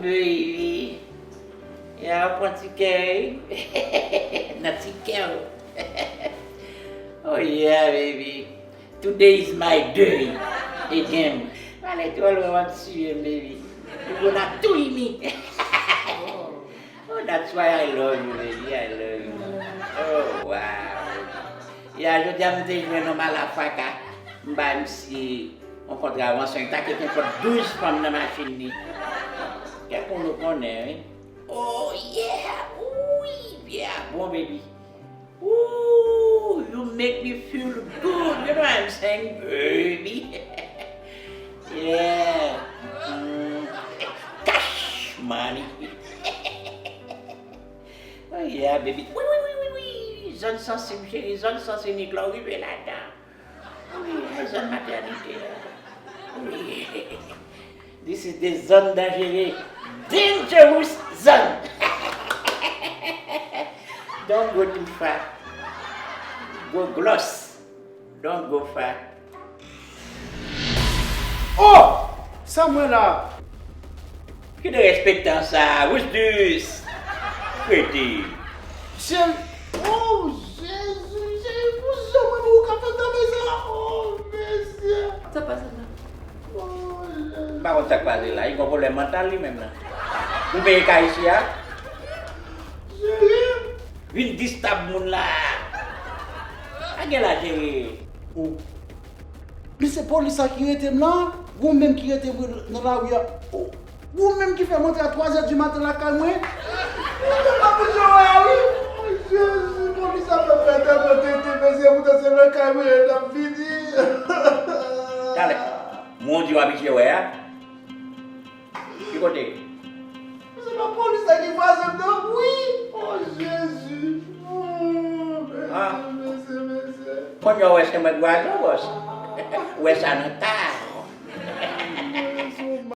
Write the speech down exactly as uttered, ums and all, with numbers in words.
Baby. Ya, pran ti kè, wi. Nan ti kè w. Oh yeah, baby. Today is my day again. Pale twò lwen, w ap tiye m, baby. You gonna kill me. Oh, that's why I love you, baby. I love you. Oh, wow. Ya, jodi a m te jwenn yon malafaka. M bay misye yon kontravensyon. Li ta kite nenpòt douz fanm nan machin li. Kèk moun nou konnen, wi. Oh, yeah. Wi, yeah, bon, baby. Ooh, you make me feel good. You know what I'm saying, baby? Yeah. Mm. Cash money. Oh, yeah, baby. Wi, wi, wi, wi, wi. Zòn sansib, cheri. Zòn sansib, Nik la, w rive ladan. Wi, ay, zòn matènite a. Wi. This is the zone dangereux. Dangerous zone. Don't go too far. Go close. Don't go far. Oh! Sa m wè la? Ki derespektan sa, wouch dis! Kredi! Cheri! Oh, Jezi, Jezi, pou jan mwen ou ka fè tanbe sa? Oh, mesye! Sa pase la? Oh, Jezi. M pa konn sa k pase la, li gon pwoblèm mantal li menm nan. Ou peye kay isi a? Cheri! Vin distab moun la! Pa gen la, cheri! Oh. Men se polis sa ki rete m la, ou menm ki rete m nan lari a. Ou, ou menm ki fè m antre a twa zè di maten lakay mwen. Ou te pa bezwen wè a wi. Oh, Jezi, polis sa fè m fè tèlman tete, mesye, poutan se lakay mwen l ap vini. Talè, moun di w abitye wè a. Ki kote? Se pa polis la ki vwazen m nan? Wi! Oh, Jezi! Oh, mesye, mesye, mesye. Kounye a w wè se mwen k vwazen w, bòs. Ou wè sa nan ta.